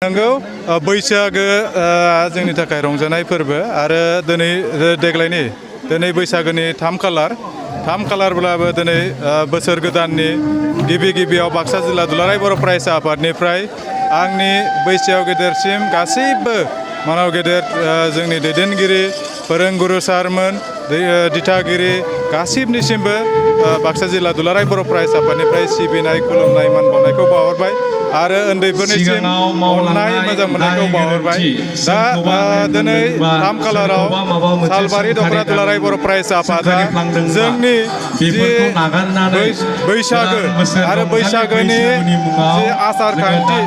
नंगौ बैसागो जोंनि थाखाय रंजानाय फोरबो आरो दिनै बैसागोनि 3 खालारब्लाबो दिनै बोसोर गोदाननि गिबियाव बाक्सा जिल्ला दुलाराय बर' फरायसा आफादनिफ्राय आंनि बैसोआव गेदेरसिम गासैबो मानाव गेदेर जोंनि दैदेनगिरि फोरोंगुरु सारमोन दिथागिरि गासिबनिसिमबो बाक्सा जिल्ला दुलाराय बर' फरायसा आफादनिफ्राय सिबिनाय खुलुमनाय मान बावनायखौ बावहरबाय आरो उन्दैफोरनिसिम अननाय मोजां मोननायखौ बावहरबाय। दा दिनै 3 खालाराव सालबारि दख'रा दुलाराय बर' फरायसा आफादा जोंनि जि बैसागो आरो बैसागोनि जि आसार खान्थि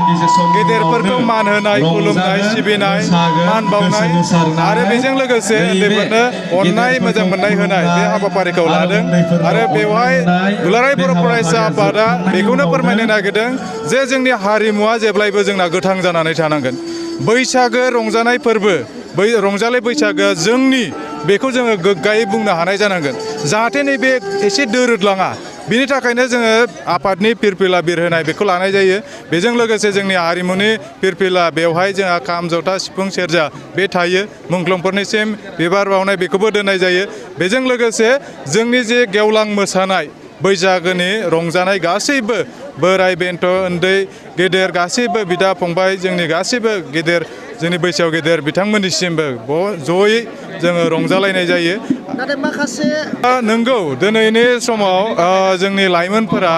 गेदेरफोरखौ मान होनाय खुलुमनाय सिबिनाय मान बावनाय आरो बेजों लोगोसे उन्दैफोरनो अननाय मोजां मोननाय होनाय बे हाबाफारिखौ लादों आरो बेवहाय दुलाराय बर' फरायसा आफादा बेखौनो फोरमायनो नागिरदों जे जोंनि हारिमुवा जेब्लायबो जोंना गोथां जानानै थानांगोन। बैसागो रंजानाय फोरबो रंजालि बैसागोआ जोंनि बेखौ जोङो गोग्गायै बुंनो हानाय जानांगोन जाहाथे नैबे एसे दोरोदलाङा। बिनि थाखायनो जोङो आफादनि फिरफिला बिरहोनाय बेखौ लानाय जायो। बेजों लोगोसे जोंनि हारिमुनि फिरफिला बेवहाय जोंहा खाम जथा सिफुं सेरजा बे थायो। मुंख्लंफोरनिसिम बिबार बावनाय बेखौबो दोननाय जायो। बेजों लोगोसे जोंनि जे गेवलां मोसानाय बैसागोनि रंजानाय गासैबो बोराय बेन्थ' उन्दै गेदेर गासैबो बिदा फंबाय जोंनि गासैबो गेदेर जोंनि बैसोआव गेदेर बिथांमोननिसिमबो जयै जोङो रंजालायनाय जायो। नाथाय माखासे नंगौ दिनैनि समाव जोंनि लाइमोनफोरा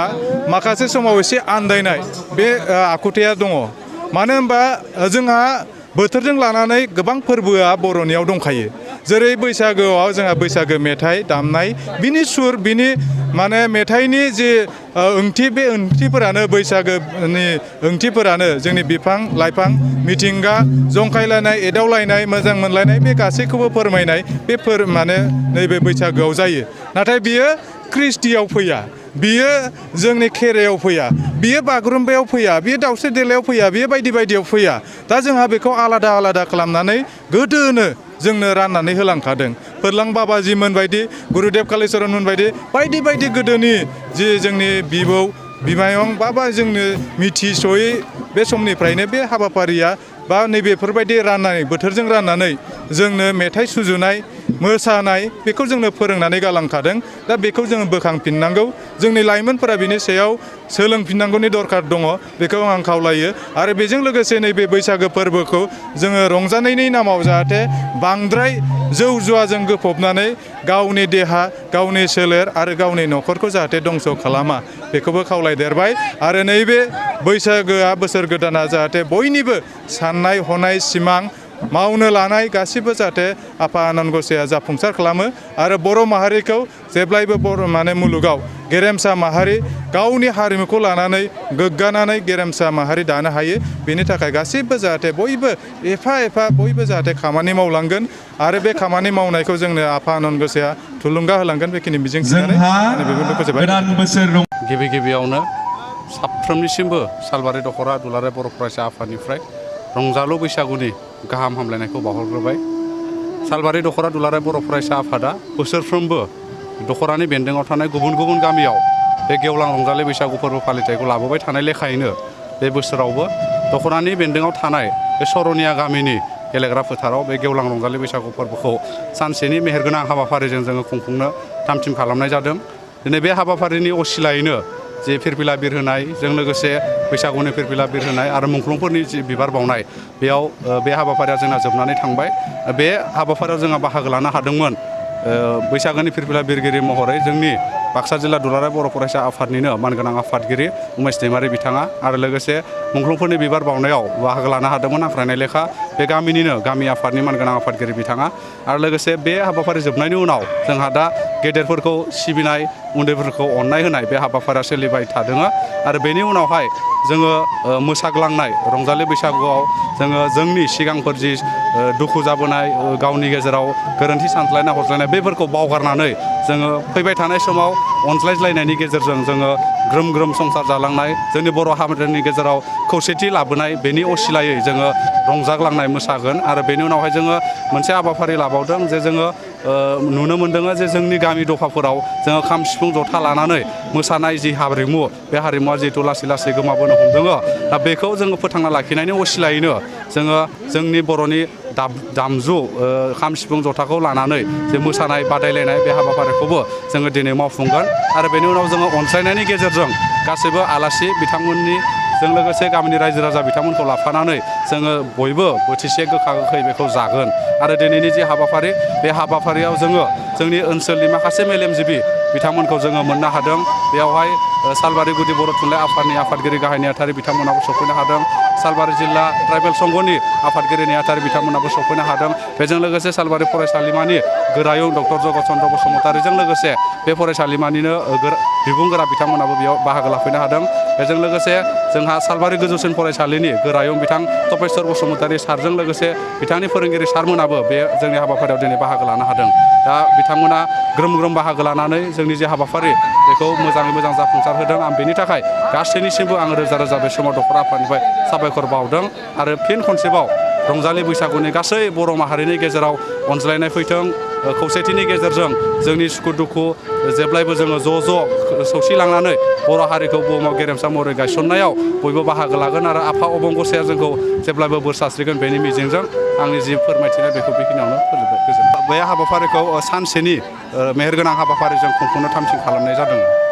माखासे समाव एसे आन्दायनाय बे आखुथाया दङ। मानो होनबा जोंहा बोथोरजों लानानै गोबां फोरबोआ बर'नियाव दंखायो। जेरै बैसागोआव जोंहा बैसागो मेथाइ दामनाय बिनि सुर बिनि माने मेथाइनि जे ओंथि बे ओंथिफोरानो बैसागोनि ओंथिफोरानो जोंनि बिफां लाइफां मिथिंगा जंखायलायनाय एदावलायनाय मोजां मोनलायनाय बे गासैखौबो फोरमायनाय बे माने नैबे बैसागोआव जायो। नाथाय बियो क्रिस्टियाव फैया, बियो जोंनि खेराइयाव फैया, बियो बागुरुम्बायाव फैया, बियो दाउस्रि देलायाव फैया, बियो बायदि बायदियाव फैया। दा जोंहा बेखौ आलादा खालामनानै गोदोनो जोंनो राननानै होलांखादों। फोरलां बाबाजिमोन बायदि गुरुदेब कालिचरणमोन बायदि बायदि गोदोनि जि जोंनि बिबौ बिमायं बा जोंनो मिथिस'यै बे समनिफ्रायनो बे हाबाफारिया बा नैबेफोरबायदि राननानै बोथोरजों राननानै जोंनो मेथाइ सुजुनाय मोसानाय बेखौ जोंनो फोरोंनानै गालांखादों। दा बेखौ जोङो बोखांफिननांगौ। जोंनि लाइमोनफोरा बिनि सायाव सोलोंफिननांगौनि दरखार दङ बेखौ आं खावलायो। आरो बेजों लोगोसे नैबे बैसागो फोरबोखौ जोङो रंजानायनि नामाव जाहाथे बांद्राय जौ जुवाजों गोफबनानै गावनि देहा गावनि सोलेर आरो गावनि न'खरखौ जाहाथे दंस' खालामा बेखौबो खावलायदेरबाय। आरो नैबे बैसागोआ बोसोर गोदाना जाहाथे बयनिबो साननाय हनाय सिमां मावनो लानाय गासिबो जाहाथे आफा आनान गसाइआ जाफुंसार खालामो आरो बर' माहारिखौ जेब्लायबो मुलुगाव गेरेमसा माहारि गावनि हारिमुखौ लानानै गोग्गानानै गेरेमसा माहारि दानो हायो। बेनि थाखाय गासिबो जाहाथे बयबो एफा बयबो जाहाथे खामानि मावलांगोन आरो बे खामानि मावनायखौ जोंनो आफा आनान गसाइआ थुलुंगा होलांगोन बेखिनि मिजिं थिनानै बेखौनो फोजोबबाय। गिबियावनो साफ्रोमनिसिमबो सालबारि दख'रा दुलाराय बर' फरायसा आफादनिफ्राय रंजालु बैसागुनि गाहाम हामलायनायखौ बावहरग्रोबाय। सालबारि दख'रा दुलाराय बर' फरायसा आफादा बोसोरफ्रोमबो दख'रानि बेन्दोङाव थानाय गुबुन गामियाव बे गेवलां रंजालि बैसागु फोरबो फालिथायखौ लाबोबाय थानाय लेखायैनो बे बोसोरावबो दख'रानि बेन्दोङाव थानाय बे सरनिया गामिनि गेलेग्रा फोथाराव बे गेवलां रंजालि बैसागु फोरबोखौ सानसेनि मेहेरगोनां हाबाफारिजों जोङो खुंफुंनो थामथिम खालामनाय जादों। दिनै बे हाबाफारिनि असिलायैनो जे फिरफिला बिरहोनायजों लोगोसे बैसागुनि फिरफिला बिरहोनाय आरो मुंख्लंफोरनि जि बिबार बावनाय बेयाव बे हाबाफारिया जोंना जोबनानै थांबाय। बे हाबाफारियाव जोंहा बाहागो लानो हादोंमोन बैसागोनि फिरफिला बिरगिरि महरै जोंनि बाक्सा जिल्ला दुलाराय बर' फरायसा आफादनिनो मानगोनां आफादगिरि उमेश दैमारि बिथाङा आरो लोगोसे मुंख्लंफोरनि बिबार बावनायाव बाहागो लानो हादोंमोन हांख्रायनाय लेखा बे गामिनिनो गामि आफादनि मानगोनां आफादगिरि बिथाङा। आरो लोगोसे बे हाबाफारि जोबनायनि उनाव जोंहा दा गेदेरफोरखौ सिबिनाय उन्दैफोरखौ अननाय होनाय बे हाबाफारिया सोलिबाय थादों। आरो बेनि उनावहाय जोङो मोसाग्लांनाय रंजालि बैसागुआव जोङो जोंनि सिगांफोर जि दुखु जाबोनाय गावनि गेजेराव गोरोन्थि सानज्लायनाय हरज्लायनाय बेफोरखौ बावगारनानै जोङो फैबाय थानाय समाव अनज्लायज्लायनायनि गेजेरजों जोङो ग्रोम ग्रोम संसार जालांनाय जोंनि बर' हारिनि गेजेराव खौसेथि लाबोनाय बेनि असिलायै जोङो रंजाग्लांनाय मोसागोन आरो बेनि उनावहाय जोङो मोनसे हाबाफारि लाबावदों जे जोङो नुनो मोन्दों जे जोंनि गामि दफाफोराव जोङो खाम सिफुं जथा लानानै मोसानाय जि हारिमु बे हारिमुवा जिहेथु लासै लासै गोमाबोनो हमदों दा बेखौ जोङो फोथांना लाखिनायनि असिलायैनो जोङो जोंनि बर'नि दामजु खाम सिफुं जथाखौ लानानै जे मोसानाय बादायलायनाय बे हाबाफारिखौबो जोङो दिनै मावफुंगोन आरो बेनि उनाव जोङो अनसायनायनि गेजेरजों गासैबो आलासि बिथांमोननि जों लोगोसे गामिनि रायजो राजा बिथांमोनखौ लाफानानै जोङो बयबो बोथिसे गोखा गोखै बेखौ जागोन आरो दिनैनि जे हाबाफारि बे हाबाफारियाव जोङो जोंनि ओनसोलनि माखासे मेलेमजिबि बिथांमोनखौ जोङो मोननो हादों बेयावहाय सालबारि गुदि बर' थुनलाइ आफादनि आफादगिरि गाहाय नेहाथारि बिथांमोनाबो सफैनो हादों सालबारि जिल्ला ट्राइबेल संघनि आफादगिरि नेहाथारि बिथांमोनाबो सफैनो हादों बेजों लोगोसे सालबारि फरायसालिमानि गोरायुं डक्टर जगत चन्द्र बसुमतारिजों लोगोसे बे फरायसालिमानिनो बिबुंगोरा बिथांमोनाबो बेयाव बाहागो लाफैनो हादों बेजों लोगोसे जोंहा सालबारि गोजौसिन फरायसालिनि गोरायुं बिथां तपेस्वर बसुमतारि सारजों लोगोसे बिथांनि फोरोंगिरि सारमोनाबो बे जोंनि हाबाफारियाव दिनै बाहागो लानो हादों दा बिथांमोना ग्रोम ग्रोम बाहागो लानानै जोंनि जे हाबाफारि बेखौ मोजाङै मोजां जाफुंसार होदों आं बेनि थाखाय गासैनिसिमबो आं रोजा रोजा बे समाव दख'रा आफादनिफ्राय साबायखर बावदों आरो फिन खनसेबाव रंजालि बैसागुनि गासै बर' माहारिनि गेजेराव अनज्लायनाय फैथों खौसेथिनि गेजेरजों जोंनि सुखु दुखु जेब्लायबो जोङो ज' ज' सौसिलांनानै बर' हारिखौ बुहुमाव गेरेमसा महरै गायसननायाव बयबो बाहागो लागोन आरो आफा अबंगसाया जोंखौ जेब्लायबो बोर सारस्रिगोन बेनि मिजिंजों आंनि जि फोरमायथिनाय बेखौ बेखिनियावनो फोजोबबाय गोजोन्थों बे हाबाफारिखौ सानसेनि मेहेरगोनां हाबाफारिजों खुंफुंनो थामथिम खालामनाय जादों